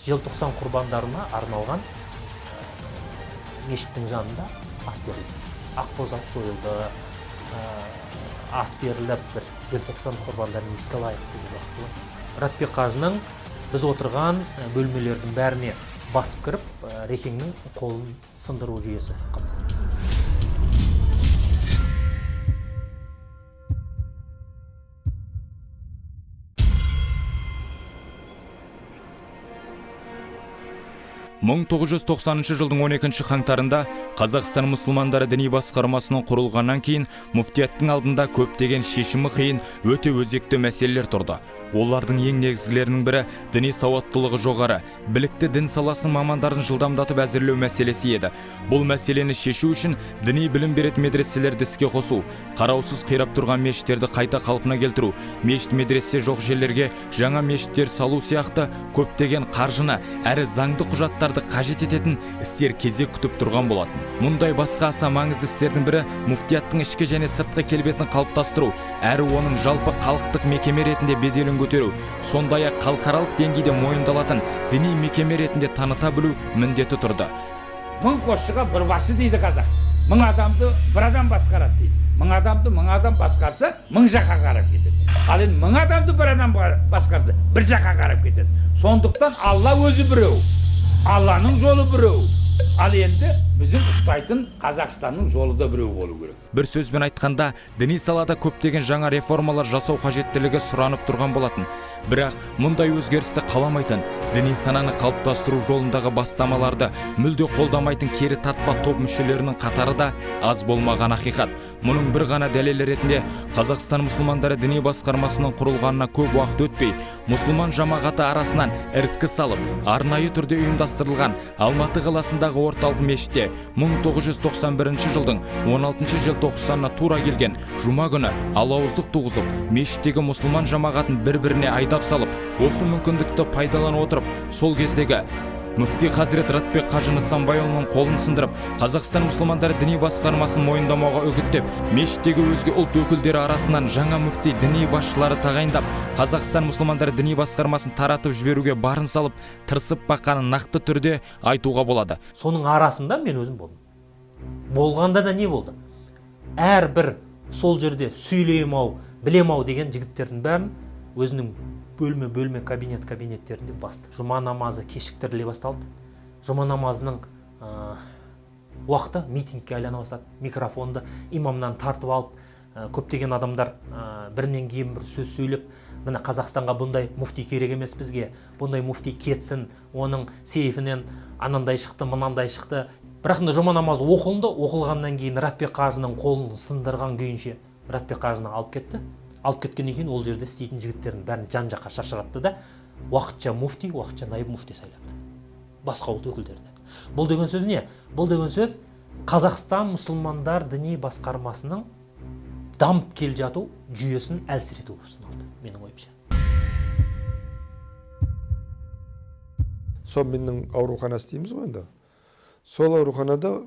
Желтоқсан құрбандарына арналған мешіттің жанында ас берілді. Ақбоз ат сойылды, ас беріліп, бір желтоқсан құрбандарын еске алайық деген уақыт болатын. Ратбек қажының біз отырған бөлмелердің бәріне басып кіріп, Рекеңнің қолын сындыру жүйесі қалыптасты. Мың 1990 жылдың 12 қаңтарында Қазақстан мұсылмандары діни басқармасының құрылғаннан кейін муфтияттың алдында көптеген шешімі қиын, өте өзекті мәселелер тұрды. Олардың ең негізгілерінің бірі діни сауаттылығы жоғары, білікті дін саласының мамандарын жылдамдатып әзірлеу мәселесі еді. Бұл мәселені шешу үшін діни білім беретін медреселерді іске қосу, қараусыз қирап тұрған мешіттерді қайта қалпына келтіру, мешіт медресе жоқ жерлерге жаңа мешіттер салу сияқты көптеген қаржыны әрі заңды құжаттарды қажет ететін істер кезек күтіп тұрған болатын. Мұндай басқа аса маңызды істердің бірі муфтияттың ішкі және сыртқы келбетін қалыптастыру, әрі оның жалпы халықтық мекеме ретінде беделін көтеру, сондай-ақ халықаралық деңгейде мойындалатын діни мекеме ретінде таныта білу міндеті тұрды. Мың қосшыға бір басы дейді қазақ. Мың адамды бір адам басқарады дейді. Мың адамды мың адам басқарса, мың жаққа қарап кетеді. Ал енді мың адамды бір адам басқарса, бір жаққа қарап кетеді. Сондықтан Алла өзі біреу, Алланың жолы біреу. Ал енді біздің ұстайтын Қазақстанның жолы да біреу болу керек. Бір сөзбен айтқанда, діни салада көптеген жаңа реформалар жасау қажеттілігі сұранып тұрған болатын. Бірақ мұндай өзгерісті қаламайтын, діни сананы қалыптастыру жолындағы бастамаларды мүлде қолдамайтын кері тартпа топ мүшелерінің қатары да аз болмаған ақиқат. Мұның бір ғана дәлелі ретінде Қазақстан мұсылмандары діни басқармасының құрылғанына көп уақыт өтпей, мұсылман жамағаты арасынан іріткі салып, арнайы түрде ұйымдастырылған Алматы қаласындағы орталық мешітте 1991 жылдың 16 желтоқсанына тура келген жұма күні алауыздық туғызып, мешіттегі мұсылман жамағатын бір-біріне айдап салып, осы мүмкіндікті пайдалана отырып, сол кездегі мүфти хазірет Ратбек қажы Нысанбайұлының қолын сындырып, Қазақстан мұсылмандары діни басқармасын мойындамауға үгіттеп, мешіттегі өзге ұлт өкілдері арасынан жаңа мүфти діни басшылары тағайындап, Қазақстан мұсылмандары діни басқармасын таратып жіберуге барын салып, тырысып баққанын нақты түрде айтуға болады. Соның арасында мен өзім болдым. Болғанда да не болды? Әрбір сол жерде сөйлеймін-ау, білем-ау деген жігіттердің бәрін өзінің бөлме-бөлме, кабинет-кабинеттерінде басты. Жұма намазы кешіктіріле басталды. Жұма намазының уақыты митингке айлана бастады. Микрофонды имамнан тартып алып, көптеген адамдар бірінен кейін бір сөз сөйлеп, міне Қазақстанға бұндай муфти керек емес бізге, бұндай муфти кетсін, оның сейфінен анандай шықты, мынандай шықты. Бірақ мына жұма намазы оқылынды, оқылғаннан кейін Ратбек қажының қолын сындырған күйінше Ратбек қажыны алып кетті. Алып кеткеннен кейін ол жерде істейтін жігіттердің бәрін жан-жаққа шашыратты да, уақытша муфти, уақытша наиб муфти сайланды. Басқа ұлт өкілдерінен. Бұл деген сөз не? Бұл деген сөз Қазақстан мұсылмандар діни басқармасының дамып келе жату жүйесін әлсірету болып саналды, менің ойымша. Совминнің ауруханасы дейміз ғой енді. Сол ауруханада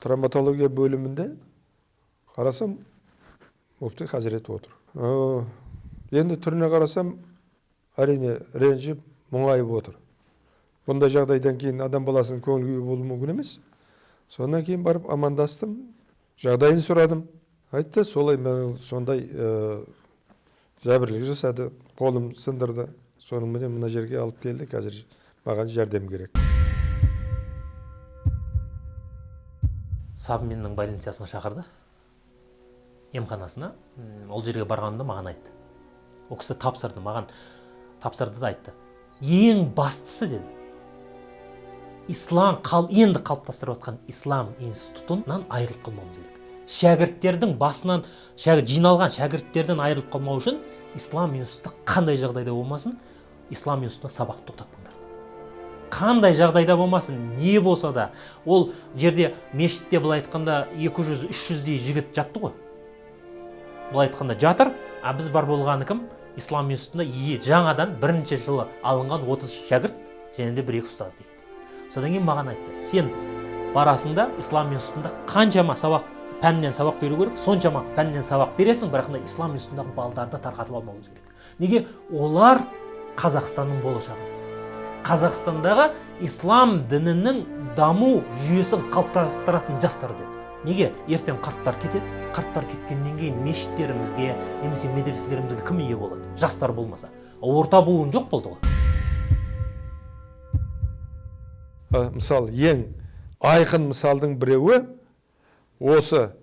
травматология бөлімінде қарасам, муфти хазірет отыр. Енді түріне қарасам, әрине ренжіп, мұңайып отыр. Бұндай жағдайдан кейін адам баласының көңіл күйі болуы мүмкін емес. Сондан кейін барып амандастым, жағдайын сұрадым. Айтты, солай мен сондай зәбірлік жасады, қолым сындырды. Сонымен мына жерге алып келді, қазір маған жәрдем керек. Совминнің больницасына шақырды, емханасына. Ол жерге барғанымда маған айтты. Ол кісі тапсырды, маған тапсырды да айтты. Ең бастысы деді, ислам енді қалыптастырып жатқан ислам институтынан айырылып қалмауымыз керек. Шәкірттердің басынан, жиналған шәкірттерден айырылып қалмау үшін ислам институты қандай жағдайда болмасын, ислам институтына сабақ тоқтатпаңдар деді. Қандай жағдайда болмасын, не болса да, ол жерде мешітте былай айтқанда екі жүз, үш жүздей жігіт жатты ғой. Былай айтқанда жатыр, а біз бар болғаны кім? Ислам институтында жаңадан бірінші жылы алынған 30 шәкірт және де бір-екі ұстаз дейді. Содан кейін маған айтты, сен барасың да ислам институтында қаншама сабақ, пәннен сабақ беру керек, соншама пәннен сабақ бересің, бірақ та ислам институтындағы балдарды тарқатып алмауымыз керек. Неге? Олар Қазақстанның болашағы. Қазақстандағы ислам дінінің даму жүйесін қалыптастыратын жастар деді. Неге? Ертең қарттар кетеді. Қарттар кеткеннен кейін мешіттерімізге немесе медреселерімізге кім ие болады? Жастар болмаса. Орта буын жоқ болды ғой. Мысал, ең айқын мысалдың біреуі осы.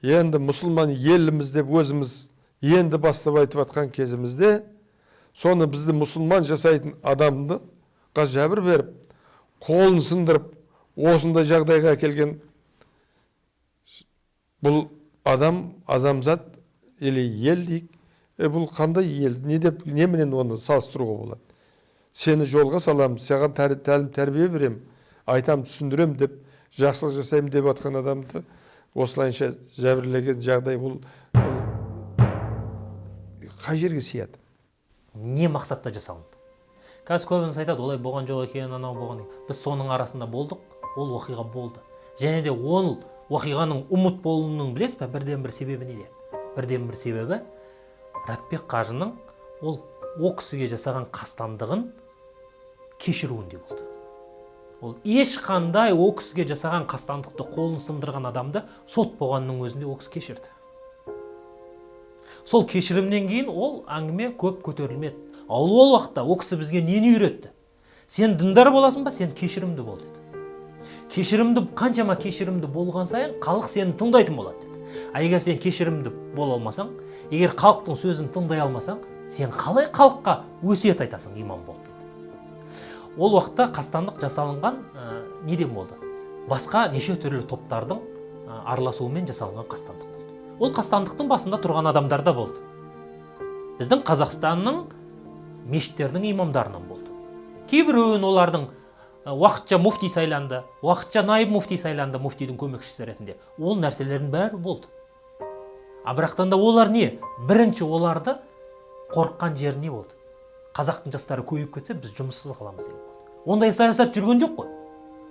Енді мұсылман еліміз деп өзіміз енді бастап айтып атқан кезімізде, соны бізді мұсылман жасайтын адамды жәбір беріп, қолын сындырып, осындай жағдайға әкелген бұл адам, адамзат или ел дейік, бұл қандай ел, не деп, неменен оны салыстыруға болады? Сені жолға саламын, саған тәлім тәрбие беремін, айтам, түсіндірем деп, жақсылық жасаймын деп атқан адамды осылайынша жәбірлеген жағдай бұл қай жерге сияды? Не мақсатта жасалынды? Қазір көбісі айтады, олай болған жоқ екен, анау болған екен. Біз соның арасында болдық, ол оқиға болды. Және де ол оқиғаның ұмыт болуының, білесіз бе, бірден бір себебі неде? Бірден бір себебі Ратбек қажының ол кісіге жасаған қастандығын кешіруінде болды. Ол ешқандай о кісіге жасаған қастандықты, қолын сындырған адамды сот болғанның өзінде о кісі кешірді. Сол кешірімнен кейін ол әңгіме көп көтерілмеді. Ал ол уақытта о кісі бізге нені үйретті? Сен діндар боласың ба, сен кешірімді бол деді. Кешірімді, қаншама кешірімді болған сайын халық сені тыңдайтын болады деді. А егер сен кешірімді бола алмасаң, егер халықтың сөзін тыңдай алмасаң, сен қалай халыққа өсиет айтасың имам болып деді. Ол уақытта қастандық жасалынған неден болды? Басқа неше түрлі топтардың араласуымен жасалынған қастандық болды. Ол қастандықтың басында тұрған адамдар да болды. Біздің Қазақстанның мешіттердің имамдарынан болды. Кейбіреуін олардың уақытша муфти сайланды, уақытша наиб муфти сайланды, муфтидің көмекшісі ретінде. Ол нәрселердің бәрі болды. А бірақтан да олар не? Бірінші оларды қорыққан жері не болды? Қазақтың жастары көбейіп кетсе, біз жұмыссыз қаламыз деген болды. Ондай саясат жүрген жоқ қой.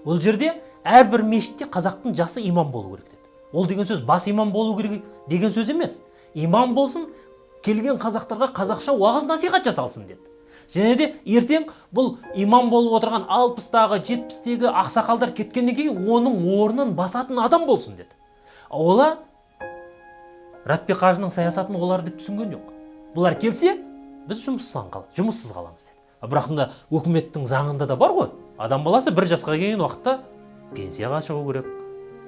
Ол жерде әрбір мешітте қазақтың жасы имам болу керек деді. Ол деген сөз бас имам болу керек деген сөз емес. Имам болсын, келген қазақтарға қазақша уағыз насихат жасалсын деді. Және де ертең бұл имам болып отырған 60-тағы, 70-тегі ақсақалдар кеткеннен кейін оның орнын басатын адам болсын деді. Олар Ратбек қажының саясатын олар деп түсінген жоқ. Бұлар келсе, біз жұмыссыз қаламыз деді. Бірақ та өкіметтің заңында да бар ғой. Адам баласы бір жасқа келген уақытта пенсияға шығу керек,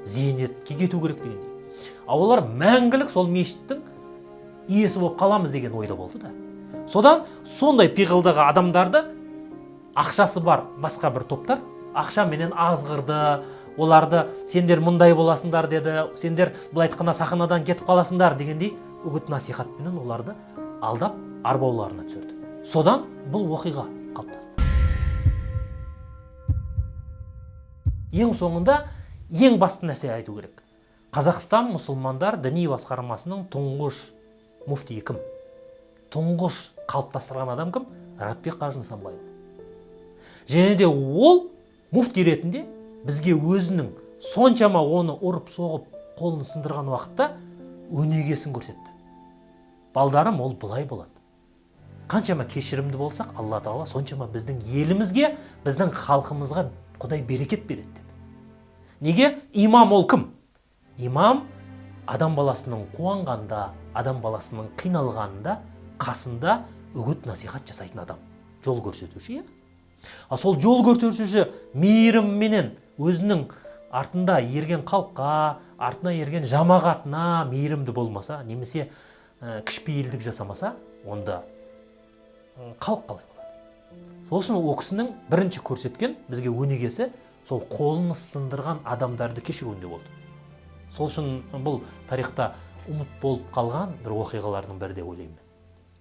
зейнетке кету керек дегендей. А олар мәңгілік сол мешіттің иесі болып қаламыз деген ойда болды да. Содан сондай пиғылдағы адамдарды ақшасы бар басқа бір топтар ақшаменен азғырды, оларды сендер мұндай боласыңдар деді, сендер былай айтқанда сахнадан кетіп қаласыңдар дегендей үгіт насихатпенен оларды алдап арбауларына түсірді. Содан бұл оқиға қалыптасты. Ең соңында ең басты нәрсе айту керек. Қазақстан мұсылмандар діни басқармасының тұңғыш муфтиі кім? Тұңғыш қалыптастырған адам кім? Ратбек қажы Нысанбайұлы. Және де ол муфти ретінде бізге өзінің соншама оны ұрып соғып қолын сындырған уақытта өнегесін көрсетті. Балдарым, ол былай болады. Қаншама кешірімді болсақ, Алла тағала соншама біздің елімізге, біздің халқымызға Құдай берекет береді деді. Неге? Имам ол кім? Имам адам баласының қуанғанда, адам баласының қиналғанда қасында үгіт насихат жасайтын адам, жол көрсетуші. А сол жол көрсетуші мейірімменен өзінің артында ерген халыққа, артына ерген жамағатына мейірімді болмаса, немесе кішіпейілдік жасамаса, онда халық қалай болады? Сол үшін ол кісінің бірінші көрсеткен бізге өнегесі сол қолын сындырған адамдарды кешіруінде болды. Сол үшін бұл тарихта ұмыт болып қалған бір оқиғалардың бірі деп ойлаймын.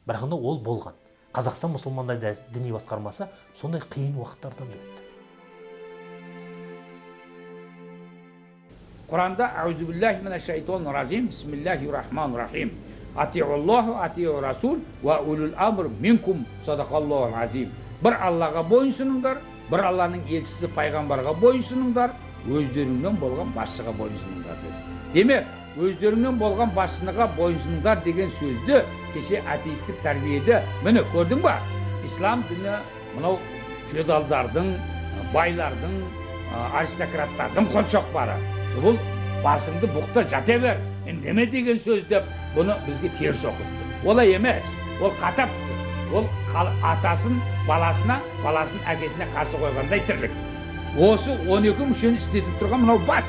Бірақ енді ол болған. Қазақстан мұсылмандар діни басқармасы сондай қиын уақыттардан өтті. Құранда аузу биллахи минаш шайтонир ражим, бисмиллахир рахманир рахим. Атиуллаху атиу расул ва улул амр минкум, садақаллаху азим. Бір Аллаға бойынсыныңдар, бір Алланың елшісі пайғамбарға бойынсыныңдар, өздеріңнен болған басшыға бойынсыныңдар деді. Демек, өздеріңнен болған басшыға бойынсыныңдар деген сөзді кеше атеистік тәрбиеде, міне көрдің ба? Ислам діні мынау феодалдардың, байлардың, аристократтардың қолшоқпары. Бұл басыңды бұқта жата бер, неме деген сөз деп бұны бізге теріс оқытты. Олай емес, ол қата пікір. Ол атасын баласына, баласын әкесіне қарсы қойғандай тірлік. Осы 12 мүшені істетіп тұрған мынау бас.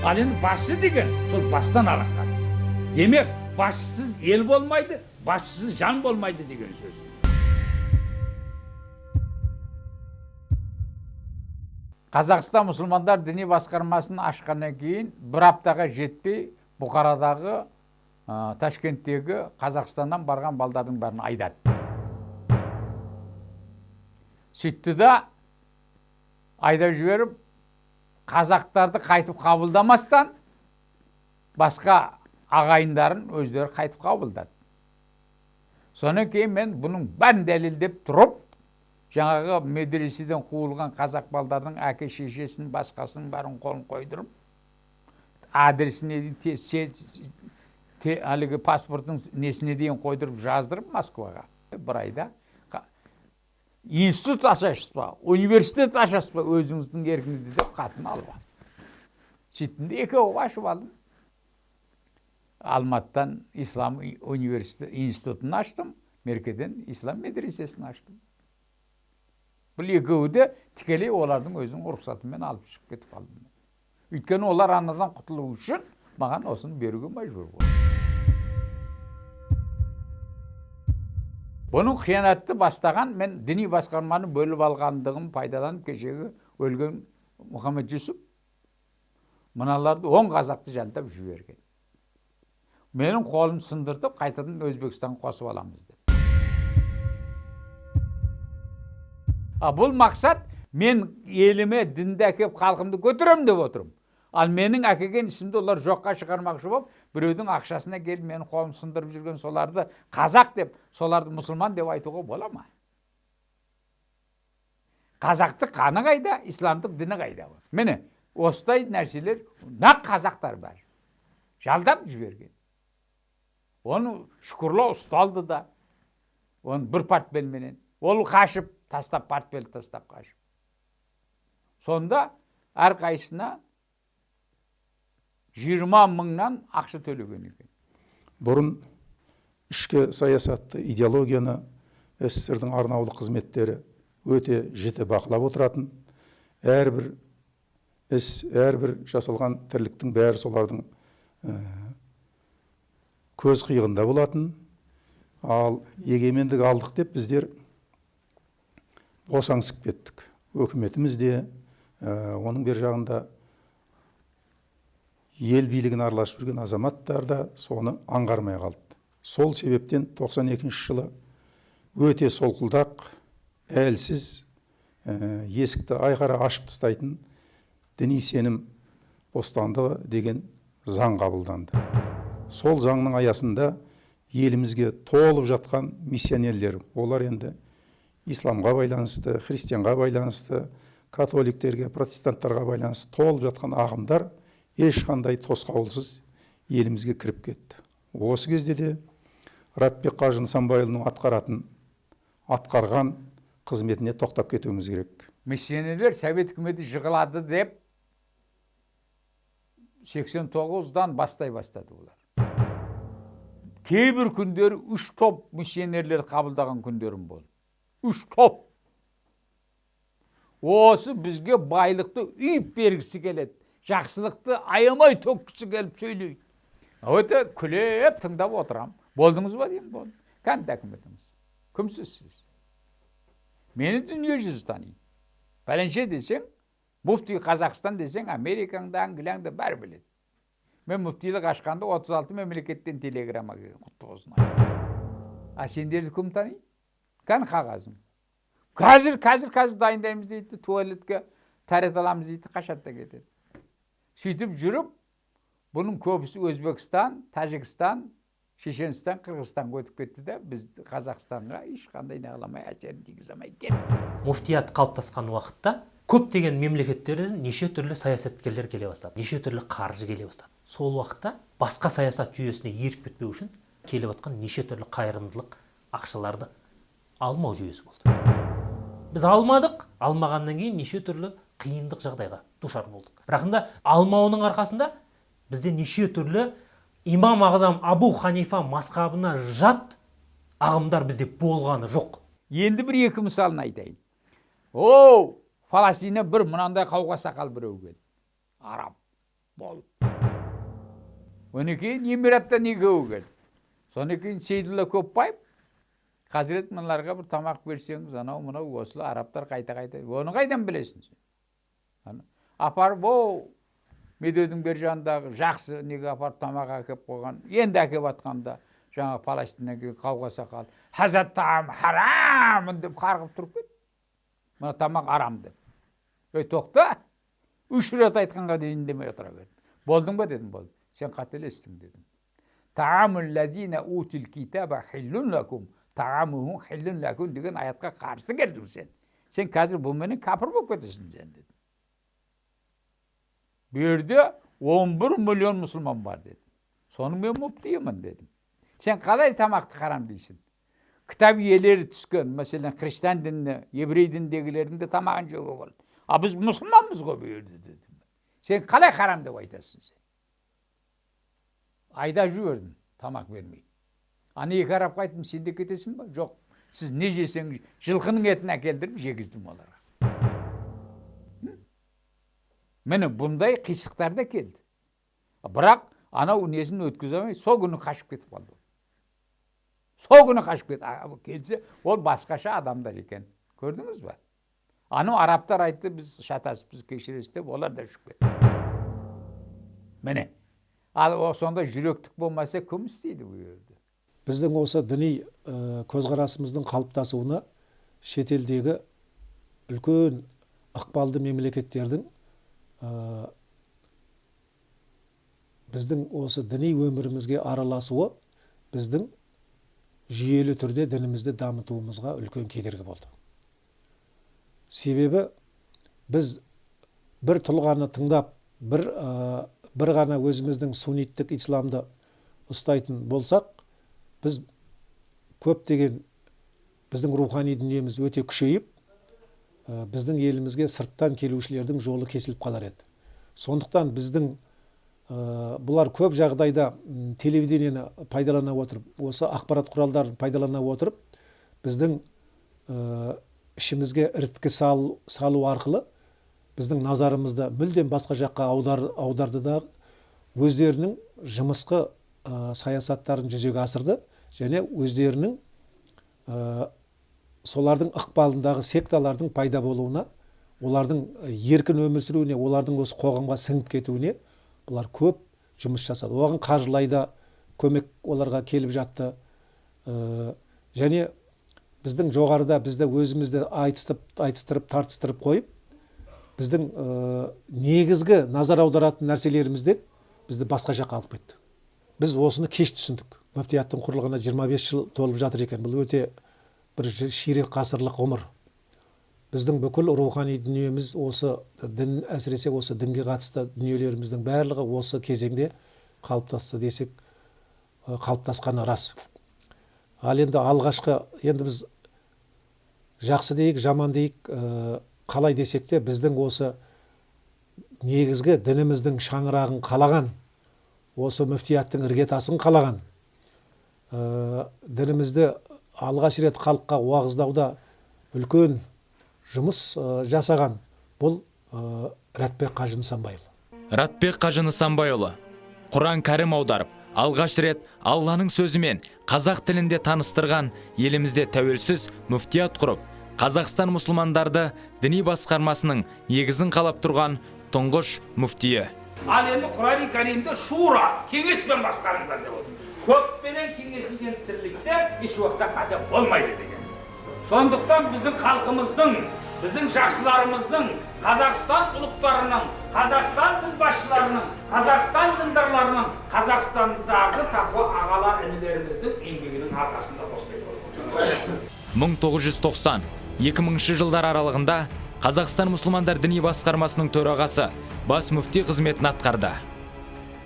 Ал енді басшы деген сол бастан алынған. Демек, басшысыз ел болмайды, басшысыз жан болмайды деген сөз. Қазақстан мұсылмандар діни басқармасын ашқаннан кейін бір аптаға жетпей Бұқарадағы, Ташкенттегі Қазақстаннан барған балдардың бәрін айдады. Сөйтті да айдап жіберіп, қазақтарды қайтып қабылдамастан басқа ағайындарын өздері қайтып қабылдады. Сонан кейін мен бұның бәрін дәлелдеп тұрып, жаңағы медреседен қуылған қазақ балдардың әке шешесін, басқасының бәрін қолын қойдырып, адресіне дейін, әлгі паспорттың несіне дейін қойдырып жаздырып Москваға. Бір айда институт ашасыз ба, университет ашасыз ба, өзіңіздің еркіңізде деп қатын алып алдым. Сөйттім де екеуі ашып алдым. Алматыдан Ислам университет институтын аштым, Меркеден Ислам медресесін аштым. Бұл екеуі де тікелей олардың өзінің рұқсатымен алып шығып кетіп қалдым. Өйткені олар анадан құтылу үшін маған осыны беруге мәжбүр болды. Бұның қиянатты бастаған мен діни басқарманы бөліп алғандығын пайдаланып кешегі өлген Мұхаммед Жүсіп мыналарды 10 қазақты жалдап жіберген. Менің қолым сындыртып қайтадан Өзбекстанға қосып аламыз деп. А бұл мақсат мен еліме дінді әкеп халқымды көтеремін деп отырмын. Ал менің әкелген ісімді олар жоққа шығармақшы болып, біреудің ақшасына келіп менің қолым сындырып жүрген соларды қазақ деп, соларды мұсылман деп айтуға бола ма? Қазақтық қаны қайда, исламдық діні қайда? Міне, осындай нәрселер нақ қазақтар бар. Жалдап жіберген. Оны Шүкірло ұсталды да, оны бір портфельменен. Ол қашып, тастап портфель тастап қашып. Сонда әрқайсысына 20 мыңнан ақша төлеген екен. Бұрын ішкі саясатты, идеологияны СССР-дің арнаулы қызметтері өте жіті бақылап отыратын. Әрбір іс, әрбір жасалған тірліктің бәрі солардың көз қиығында болатын. Ал егемендік алдық деп біздер босаңсып кеттік. Өкіметіміз де, оның бер жағында ел билігін араласып жүрген азаматтар да соны аңғармай қалды. Сол себептен 92 жылы өте солқылдақ, әлсіз, есікті айқара ашып тастайтын діни сенім бостандығы деген заң қабылданды. Сол заңның аясында елімізге толып жатқан миссионерлер, олар енді исламға байланысты, христианға байланысты, католиктерге, протестанттарға байланысты толып жатқан ағымдар ешқандай тосқауылсыз елімізге кіріп кетті. Осы кезде де Ратбек қажы Нысанбайұлының атқарған қызметіне тоқтап кетуіміз керек. Миссионерлер Совет үкіметі жығылады деп 89-дан бастай бастады олар. Кейбір күндері 3 топ миссионерлер қабылдаған күндерім болды. 3 топ. Осы бізге байлықты үйіп бергісі келеді. Жақсылықты аямай төккісі келіп сөйлейді. Өте күліп тыңдап отырам. Болдыңыз ба деймін, болды. Кән документіңіз. Кімсіз сіз? Мені дүние жүзі таниды. Пәленше десең, муфти Қазақстан десең, Америкаңда, Англияңда бәрі біледі. Мен муфтилік ашқанда 36 мемлекеттен телеграмма келген, құтты болсын. А сендерді кім таниды? Кән қағазың. Қазір, қазір, қазір дайындаймыз дейді, туалетке тәрет аламыз дейді, қашады да кетеді. Сөйтіп жүріп, бұның көбісі Өзбекстан, Тәжікстан, Шешенстан, Қырғызстанға өтіп кетті де, біз Қазақстанға ешқандай неғыламай, әсерін тигізе алмай кетті. Муфтият қалыптасқан уақытта көптеген мемлекеттерден неше түрлі саясаткерлер келе бастады, неше түрлі қаржы келе бастады. Сол уақытта басқа саясат жүйесіне еріп кетпеу үшін келіп жатқан неше түрлі қайырымдылық ақшаларды алмау жүйесі болды. Біз алмадық, алмағаннан кейін неше түрлі қиындық жағдайға душар болдық. Бірақында алмауының арқасында бізде неше түрлі Имам Ағзам Абу Ханифа мазхабына жат ағымдар бізде болғаны жоқ. Енді бір екі мысалын айтайын. Оу, Фаластина бір мынандай қауға сақал біреу келді. Араб болып. Одан кейін Эмираттан екеуі келді. Содан кейін Сейдулла Көпбаев, хазірет, мыналарға бір тамақ берсеңіз, анау мынау осылай арабтар қайта-қайта. Оны қайдан білесің сен? Апарып, о, Медеудің бер жағындағы жақсы неге апарып тамақ әкеп қойған. Енді әкеп атқанда жаңа Палестинадан келген қауға сақал, хазат таам харамын деп қарғып тұрып кетті. Мына тамақ арам деп. Ей, тоқта, 3 рет айтқанға дейін үндемей отыра бердім. Болдың ба дедім, болды. Сен қателестің дедім. Таамул лазина утил китаба хиллун лакум, таамухум хиллун лакум деген аятқа қарсы келдің сен. Сен қазір бұменен кәпір болып кетесің сен дедім. Бұл жерде 11 миллион мұсылман бар дедім. Соның мен муфтиімін дедім. Сен қалай тамақты харам дейсің? Кітап иелері түскен, мәселен, христиан дініне, еврей дініндегілердің де тамағын жеуге болады. А біз мұсылманбыз ғой бұл жерде дедім. Сен қалай харам деп айтасың сен? Айдап жібердім, тамақ бермей. Ана екі арабқа айттым, сен де кетесің ба? Жоқ, сіз не жесең, жылқының етін әкелдіріп жегіздім оларға. Міне бұндай қисықтар да келді. Бірақ анау несін өткізе алмай, сол күні қашып кетіп қалды. Сол күні қашып кетті. Келсе, ол басқаша адамдар екен. Көрдіңіз ба? Анау арабтар айтты, біз шатасып, біз кешіресіз деп, олар да ұшып кетті. Міне. Ал сонда жүректік болмаса кім істейді бұл жерде? Біздің осы діни көзқарасымыздың қалыптасуына шетелдегі үлкен ықпалды мемлекеттердің біздің осы діни өмірімізге араласуы біздің жүйелі түрде дінімізді дамытуымызға үлкен кедергі болды. Себебі біз бір тұлғаны тыңдап, бір ғана өзіміздің сунниттік исламды ұстайтын болсақ, біз көптеген біздің рухани дүниеміз өте күшейіп, біздің елімізге сырттан келушілердің жолы кесіліп қалар еді. Сондықтан біздің бұлар көп жағдайда телевидениені пайдалана отырып, осы ақпарат құралдарын пайдалана отырып, біздің ішімізге іріткі салу арқылы біздің назарымызды мүлдем басқа жаққа аударды да өздерінің жымысқы саясаттарын жүзеге асырды және өздерінің солардың ықпалындағы секталардың пайда болуына, олардың еркін өмір сүруіне, олардың осы қоғамға сіңіп кетуіне бұлар көп жұмыс жасады. Оған қаржылай да көмек оларға келіп жатты. Және біздің жоғарыда бізді өзімізді айтыстырып, тартыстырып қойып, біздің негізгі назар аударатын нәрселерімізді бізді басқа жаққа алып кетті. Біз осыны кеш түсіндік. Мүфтияттың құрылғанына 25 жыл толып жатыр екен. Бұл өте бір ширек ғасырлық ғұмыр. Біздің бүкіл рухани дүниеміз осы дін, әсіресе осы дінге қатысты дүниелеріміздің барлығы осы кезеңде қалыптасты десек, қалыптасқаны рас. Ал енді алғашқы, енді біз жақсы дейік, жаман дейік, қалай десек те, біздің осы негізгі дініміздің шаңырағын қалаған, осы мүфтияттың іргетасын қалаған, дінімізді алғаш рет халыққа уағыздауда үлкен жұмыс жасаған бұл Ратбек қажы Нысанбайұлы. Ратбек қажы Нысанбайұлы Құран Кәрім аударып, алғаш рет Алланың сөзімен қазақ тілінде таныстырған, елімізде тәуелсіз мүфтият құрып, Қазақстан мұсылмандарды діни басқармасының негізін қалап тұрған тұңғыш мүфтиі. Ал енді Құран Кәрімде шура, кеңеспен басқарыңдар деп отыр. Көппенен кеңесілген тірлікте еш уақытта қате болмайды деген. Сондықтан біздің халқымыздың, біздің жақсыларымыздың, Қазақстан ұлықтарының, Қазақстан дінбасшыларының, Қазақстан діндарларының, Қазақстандағы тақуа ағалар інілеріміздің еңбегінің арқасында осылай болды. 1990-2000 жылдар аралығында Қазақстан мұсылмандар діни басқармасының төрағасы, бас мүфти қызметін атқарды.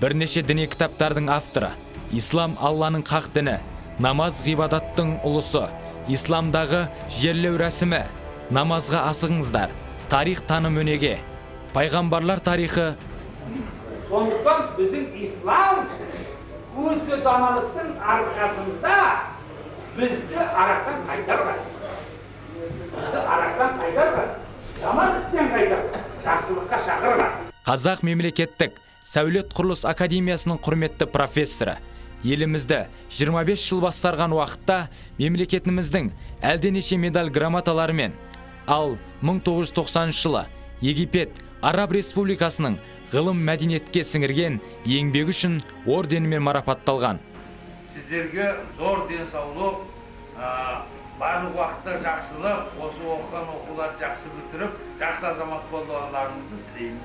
Бірнеше діни кітаптардың авторы, Ислам Алланың қақ діні, намаз ғибадаттың ұлысы, Исламдағы жерлеу рәсімі, Намазға асығыңыздар, тарих таным өнеге, пайғамбарлар тарихы. Сондықтан біздің ислам өте даналықтың арқасында бізді арақтан қайтарған. Бізді арақтан қайтарған, жаман істен қайтарған, жақсылыққа шақырған. Қазақ мемлекеттік сәулет құрылыс академиясының құрметті профессоры. Елімізді 25 жыл басқарған уақытта мемлекетіміздің әлденеше медаль грамоталарымен, ал 1990 жылы Египет Араб Республикасының ғылым мәдениетке сіңірген еңбегі үшін орденімен марапатталған. Сіздерге зор денсаулық, барлық уақытта жақсылық, осы оқыған оқуларды жақсы бітіріп, жақсы азамат болуларыңызды тілеймін.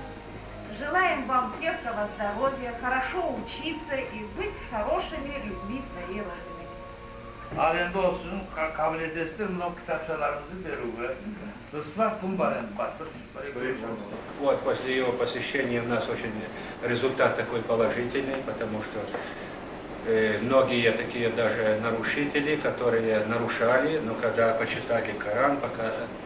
Желаем вам крепкого здоровья, хорошо учиться и быть хорошими людьми своей Родины. Ал енді осыны қабыл етесіздер, мынау кітапшаларыңызды беруге. Дұрыс па? Кім бар енді? Бар, бір, бір, екі, үш. Вот после его посещения у нас очень результат такой положительный, потому что многие такие даже нарушители, которые нарушали, но когда почитали Коран,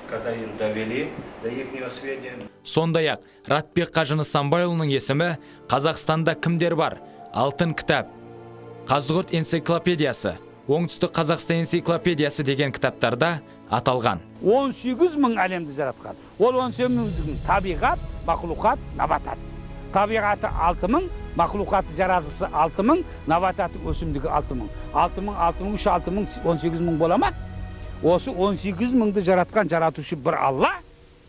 когда им довели до их сведения. Сондай-ақ Ратбек қажы Нысанбайұлының есімі Қазақстанда кімдер бар? Алтын кітап, Қазығұрт энциклопедиясы, Оңтүстік Қазақстан энциклопедиясы деген кітаптарда аталған. 18 мың әлемді жаратқан. Ол 18 мың табиғат, мақлұқат, набатат. Табиғаты 6 мың, мақлұқаты жаратылысы 6 мың, набататы өсімдігі 6 мың. 6 мың, 6 мың, 3, 6 мың, 18 мың бола ма? Осы 18 мыңды жаратқан жаратушы бір Алла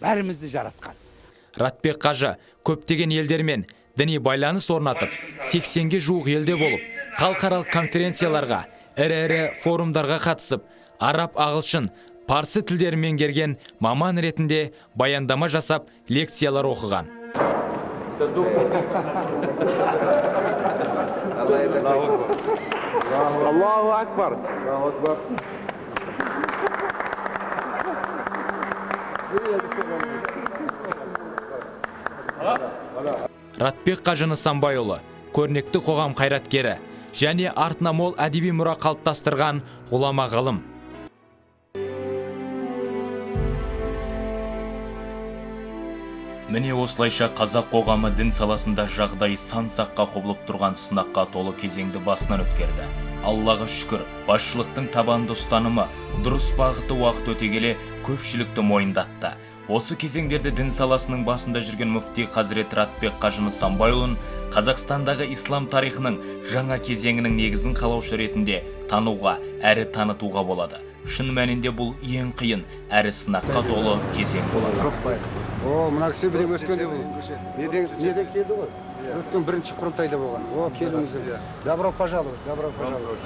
бәрімізді жаратқан. Ратбек қажы көптеген елдермен діни байланыс орнатып, 80-ге жуық елде болып, халықаралық конференцияларға, ірі-ірі форумдарға қатысып, араб, ағылшын, парсы тілдерін меңгерген маман ретінде баяндама жасап, лекциялар оқыған. Аллаху акбар. Аллаху акбар. Ратбек қажы Нысанбайұлы көрнекті қоғам қайраткері және артына мол әдеби мұра қалыптастырған ғұлама ғалым. Міне осылайша қазақ қоғамы дін саласында жағдай сан саққа құбылып тұрған сынаққа толы кезеңді басынан өткерді. Аллаға шүкір, басшылықтың табанды ұстанымы, дұрыс бағыты уақыт өте келе көпшілікті мойындатты. Осы кезеңдерде дін саласының басында жүрген мүфти Хазірет Ратбек қажы Нысанбайұлын Қазақстандағы ислам тарихының жаңа кезеңінің негізін қалаушы ретінде тануға, әрі танытуға болады. Шын мәнінде бұл ең қиын, әрі сынаққа толы кезең болады. О, мына кісі бірден өткенде бұл. Неден келді ғой? Өткен бірінші құрылтайда болған. О, келіңіздер. Добро пожаловать, добро пожаловать.